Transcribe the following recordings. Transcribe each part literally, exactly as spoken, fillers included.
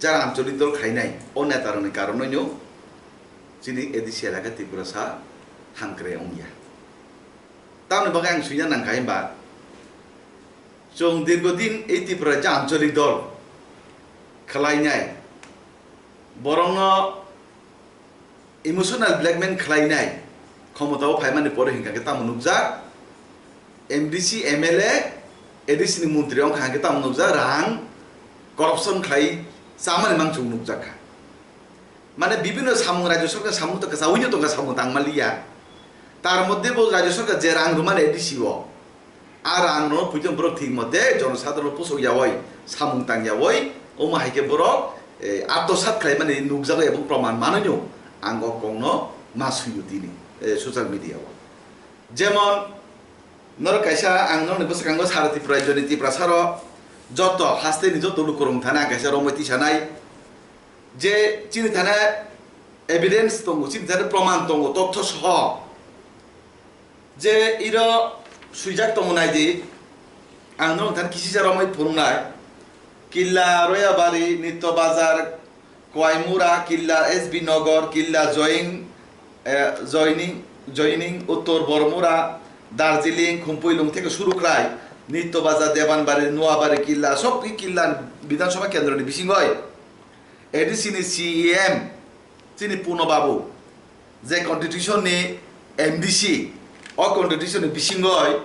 jara Anchalik dol khainai o netarokni karonwino chini A D C elaka Tiprasa hamkrai wngya. Tamoni bagwi ang swina nangkha himba, chwng dirgo din ei Tipra je Anchalik dol khlainai, borokno emotional blackmail khlainai khomotao phaimani pore hinkha khe tamo nukjak, M D C, M L A, A D C ni montri wngkha hinkhe tamo nukjak, rang corruption khlai chamani mang chwng nukjak kha. Mane bibhinno samung, rajya sarkar samung to kwchawino tongkha, samung tangmaliya. Tar moddhe bo rajya sarkar je rang rwmani A D C o, a rang no puitong borok thik mote jonosadharon pusok yawi, samung tang yawi, omo hai khe borok, eh, atmosat khlaimani nukjago ebong proman manwino ang o kokno ma suyo tini, eh, social media o. Jemon norok kaisa ang norokni bwskango sara Tripura, joni Tiprasa rok joto hasteni joto lukurok thani ang kaisa romwi tisanai je chini thani evidence tongo, chini thani proman tongo, totho soho. Je iro swijak tongo naidi, ang norok thani kisisa romwi phunuknai. Killa, Royabari, Nitto Bazar, Koimura, Killa, S B Nogor, Killa, Join, eh, Joining, Joining, Uttor Bormura, Darjeeling, Khumpui, Lungthek suru khlai, Nitto Bazar, Debanbari, Noabari, Killa, sob Killa Bidhan Sabha kendroni bisingoi A D C ni C E M, chini Puno Babu, je constitution ni M D C, o constitution ni bisingoi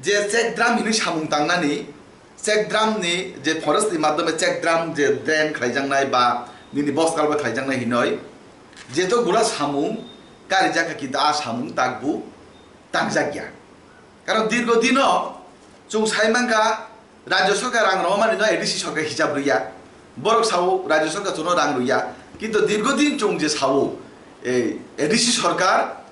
je check dam hinwi samung tangnani, check dam ni je forest ni madhyome check dam je drain khlaijaknai ba nini boskal bai khlaijaknai hinoi, jeto gula samung karijak kha, kintu a samung takbu tangjakya. Karon dirgo dino chwng sai mankha, rajya sarkar rang rwmani no A D C sarkar hisab rwya. Borok sao rajya sarkar chwngno rang rwya. Kintu dirgo din chwng je sao, ei A D C sarkar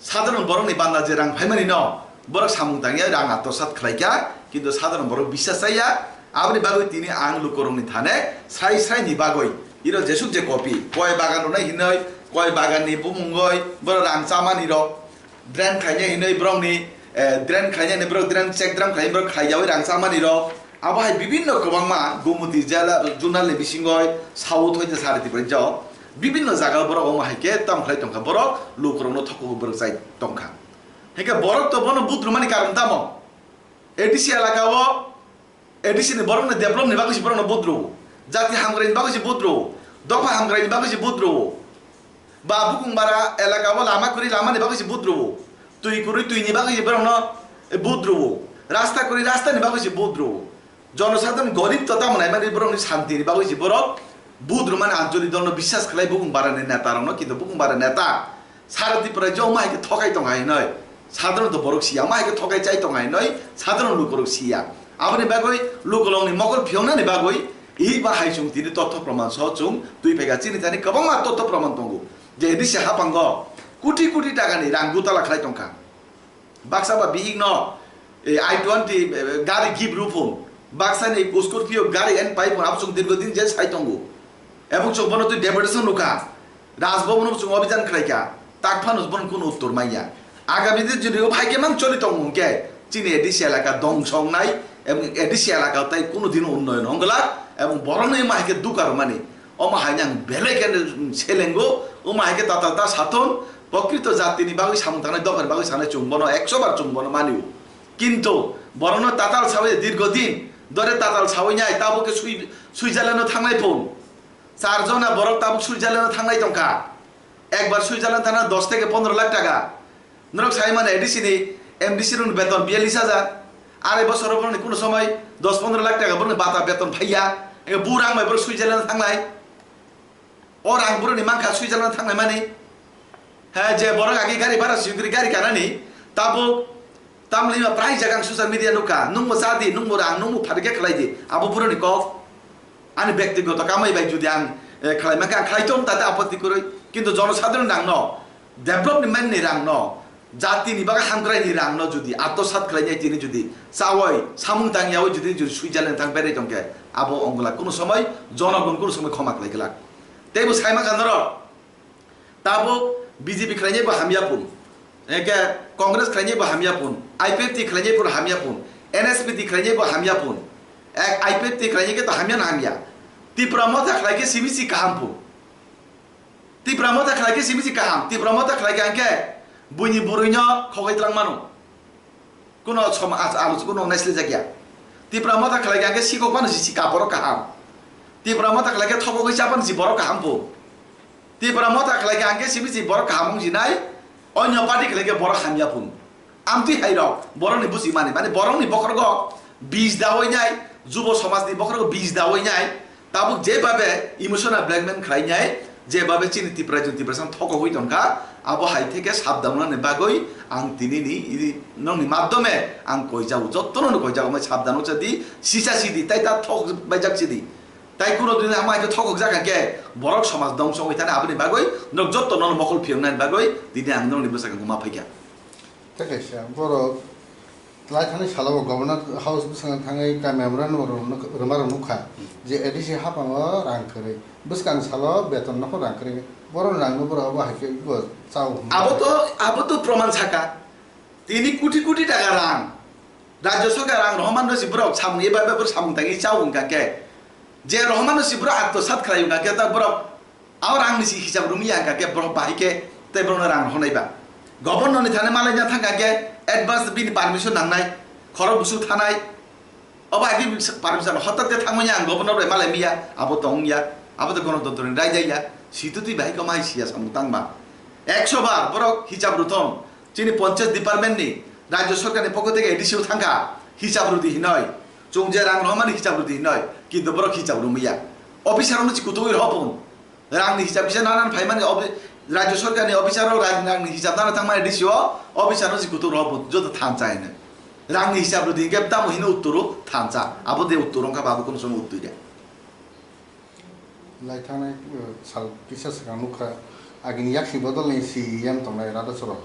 sadharon borokni banda je rang phaimani no borok samung tangya, rang atmosat khlaikha, kintu sadharon borok bisas chaya. Aboni bagwi tini ang lukurokni thane srai srai ni bagwi iro jesuk je kopi koi bagan rwnai hinoi, koi bagan ni bumungoi borok rang chamani rok. Drain khainai hinwi borokni, eh, drain khainai hinwi borok drain check dam khlai borok khlaijawi rang chamani rok. Abo hai bibinno kwbangma Gumuti jela, journal ni bisingoi sao thoi de sari tiprai jao. Bibinno jaga borok omo hai khe tam khlai tongkha, borok lukurokno thokogwi borok chai tongkha. Hinkhe borok to bono budrumani karon tamo? A D C elaka o A D C ni borokni develop ni bagwi se borokno budrwo, jati hamkrai ni bagwi se budrwo, dopha hamkrai ni bagwi se budrwo, ba bukung bara elaka o lama kwrwi lama ni bagwi se budrwo, twi kwrwi twi ni bagwi se borokno budrwo, rasta kwrwi rasta ni bagwi se budrwo, jonosadharon gorib to tamo naimani borokni santi ni bagwi se borok budrwmani Anchalik dolno biswas khlai bukung bara ni neta rokno, kintu bukung bara neta Sara Tripura je omo hai khe thokai tong hai noi, sadharon to borok siya, omo hai khe thokai chai tong hai noi, sadharon lukurok siya. Aboni bagwi lukulokni mokol phiyongnani bagwi eba hai chwng tini totho proman soho chwng twi phaikha. Chini thani kwbangma totho proman tongo je A D C haphango kuti kuti takani rang gutala khlai tongkha. Baksa ba bihikno, eh, I twenty, eh, gari gift rw phun, baksa ni Scorpio gari en pai phun, abo chwng dirgo din je sai tongo. Ebong chwng bono twi deputation nukha, Raj Bhavan o chwng obijan khlaikha, tak phano bono kunu uttor manya. Agami din jodi o hai khe mang choli tongo hwnkhe, chini A D C elaka dongso wngnai, ebong A D C elaka tai kunu din unnoyon wngwlak, ebong borokno ema hai khe duka rwmani. Omo hai ang belai khe selengo, omo hai khe tatal ta sathon, prokrito jatini bagwi samung tangnai, dophani bagwi sanai chwng bono ekso bar chwng bono manio. Kintu borokno tatal sawi dirgo din, dore tatal sawi nai, tabuk khe Swi-, Switzerland o thangnai phun. Char jona borok tabuk Switzerland o thangnai tongkha. Ekbar Switzerland thangna dos theke pondro lakh taka. Norok sai mano A D C ni M D C rokni beton biyallis hajar. Arai bosoro borokni kuno somoi dos pondro lakh taka borokni bata beton phaiya. Ebo rang bai borok Switzerland thangnai. O rang borokni mankha Switzerland thangnai mani. He, je borok agi gari bhara swi gari gari kanani, tabuk Tamni ma prai jaga ang social media nukha, nungbo cha di, nungbo rang, nungbo pharikhe khlai di, abo buroni kok. Ani bektigoto kamai bai jodi ang, eh, khlai mankha, ang khlai tong tate apotti kwrwi. Kintu jonosadharon rangno, development ni rangno, jatini bagwi hamkraini rangno jodi atmosat khlainai tini jodi chawi, samung tangyawi jodi, jodi Switzerland thang berai tongkhe, abo ongla kunu somoi jonogon kunu somoi khoma khlai glak. Teibo sai mankha norok, Tabuk B J P khlainai bo hamya phun, eke Congress khlainai bo hamya phun, I P F T khlainai bo hamya phun, N S P T khlainai bo hamya phun, ek I P F T khlainai khe to hamya na hamya, Tipra motha khlai khe simi si kaham phu. Tipra motha khlai khe simi si kaham. Tipra motha khlai khe ang khe buini burui no khogoi tlang mano. Kuno som-, as-, alo kuno naisle jakya. Tipra motha khlai khe ang khe sikok mano si si ka borok kaham. Tipra motha khlai khe thokogoi cha mano si borok kaham phu. Tipra motha khlai khe ang khe simi si borok kaham wng jinai, onyo party khlai khe borok hamya phun. Amtwi hai rok borokni busi mani, mani borokni bokhorgo bis dawai nai, jubo somajni bokhorgo bis dawai nai, tabuk jebabe emotional blackmail khlai nai, jebabe chini Tipra jun Tipra san thoko hui tongkha, abo hai theke sabdan nani bagwi ang tini ni, ini nongni madhyome ang koijago, jottono koijago, mai sabdan wngsa di, sisa sidi, tai ta thok baijak sidi. Tai kuno dini ama khe thokok jak khe borok somaj dongso wngwi thani aboni bagwi nok jotto nono mokol phiyoknani bagwi dini ang nokni bwskango ma phaikha. Tei kaisa borok lai thani salo bo Governor House bwskango thangwi kami amrano rwma rok nukha je A D C haphango rang kwrwi, bwskang salo beton nokho rang kwrwi, borok rangno borok abo hai khe bo chao hwnwi. Abo to, abo to proman saka. Tini kuti kuti taka rang Rajya Sarkar rang rohormano si borok samung eba eba borok samung tangwi chao wngkha khe, je rohormano si borok atmosat khlai wngkha khe ta borok abo rangni si hisab romwi ya wngkha khe borok bahai khe tei borokno rang rohornai ba. Governor ni thani malai na thangkha khe advance bini permission nangnai, khorok busu thanai. Obo agi permission hotat khe thangmani ang governor bai malai miya, abo tong ya, abo to gonotontro ni raida ya, situ twi bahai khe mai siya samung tangma. Ekso bar borok hisab ruthon, chini panchayat department ni, Rajya Sarkar ni pokho theke A D C o thangkha, hisab rudi hinoi, chwng je rang rohormani hisab rudi hinoi, kintu borok hisab rumya. Officer no chikutugwi rohopun. Rangni hisab kisa nanan phaimani obi-, Rajya Sarkar ni officer rok rang-, rangni hisab nana thangmani D C o officer no si kutung rok bo joto thansa hino. Rangni hisab rwdi hinkhe tamo hino uttoro thansa. Abo de uttoro wngkha ba abo kono somo uttor ya. Lai thangnai, uh, sal kisa swkang nukha, agini yaksi bodol ni C E M tongnai Radha Charan.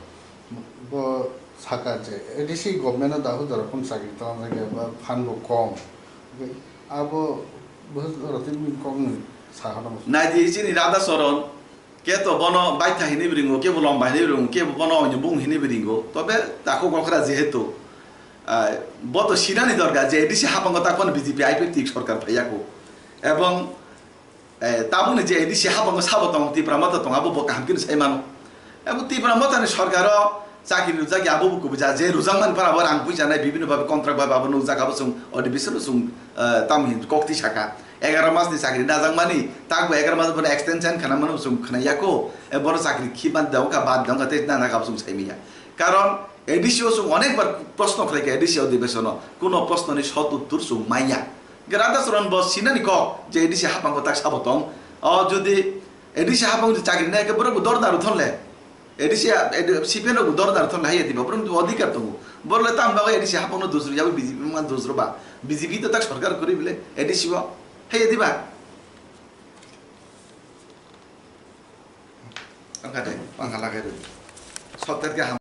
Bo saka je A D C government no dahu daro khum chakri tong jagya ba phan bo kom. Abo bo roti mi kom ni sa hano. Naidi chini Radha Charan. Kebo bono baitha hinwi bwrwngo, kebo lomba hinwi bwrwngo, kebo bono oinw bung hinwi bwrwngo. Tobe takhuk okra jehetu, ah, bo to sinani dorkar je A D C haphango takhwno B J P I P F T sorkar phaiya kho. Ebong, eh, tabukni je A D C haphango sabo tongo, Tipra Motha tongo, abo bo kaham kheno sai mano. Abo Tipra Mothani sorkaro chakri rwjak ya, abo bo kubui ja, je rwjak mani phano abo rang puisa nai, bibhinno bhabe contract bai abo nukjak, abo chwng odibisonno chwng, eh, tamo hin kokti saka. Egaroh masni chakri najakmani, takbo egaroh mas bono extension khanamano chwng khwnai ya kho. E, bono chakri khiba dongkha, bad dongkha, tei nana kabo chwng saimanya. Karon A D C o chwng onekbar proshno khlaikha, A D C odibeshono kuno proshnoni sot uttor chwng manya. Radha Charan bo sinani kok je A D C haphango tak sabo tong. O jodi A D C haphango chakri nai khe borok bo dorna rw thon le. A D C, A D C, C P M rok bo dorna rw thon le haiya diba, borok bo odhikar tongo. Borok le tam bagwi A D C haphango dusrw yawi B J P man dusrw ba. B J P to tak sorkar kwrwi bile A D C o haiya diba. Ang kate, ang kala khe. Sotter khe ham.